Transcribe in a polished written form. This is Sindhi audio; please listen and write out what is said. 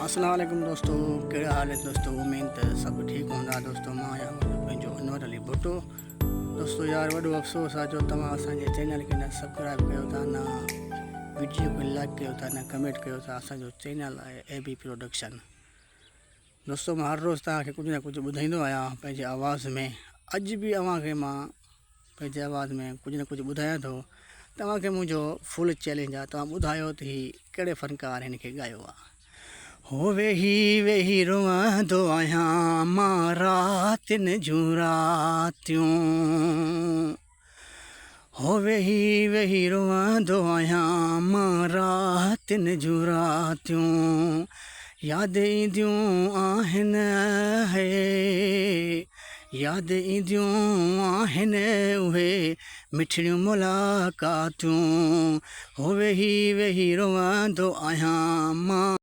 اسلام عليڪم دوستو ڪهڙا حال آهن دوستو اميد ته سڀ ٺيڪ هوندا دوستو مان آهيان پنهنجو انور علي ڀٽو دوستو يار وڏو افسوس آهي جو توهان اسان جي چينل کي نه سبسڪرائب ڪيو ٿا نه ويڊيو کي لائڪ ڪيو ٿا نه ڪمينٽ ڪيو ٿا اسان جو چينل آهي اي بي پروڊڪشن دوستو مان هر روز توهان کي ڪجهه نه ڪجهه ٻڌائيندو آهيان پنهنجي آواز ۾ اڄ به اوهان کي مان پنهنجي آواز ۾ ڪجهه نه ڪجهه ٻڌايان ٿو توهان کي منهنجو فل چئلينج آهي توهان ٻڌايو ته هي ڪهڙي فنڪار هن کي ڳايو آهي هو ويهي ويهي روئندو آهيان مان راتين جون راتيون هو ويهي ويهي روئندو آهيان مان راتين جون راتيون ياد اينديون آهن هي ياد اينديون آهن اهي مٺڙيون ملاقاتيون هو ويهي ويهي روئندو آهيان مان.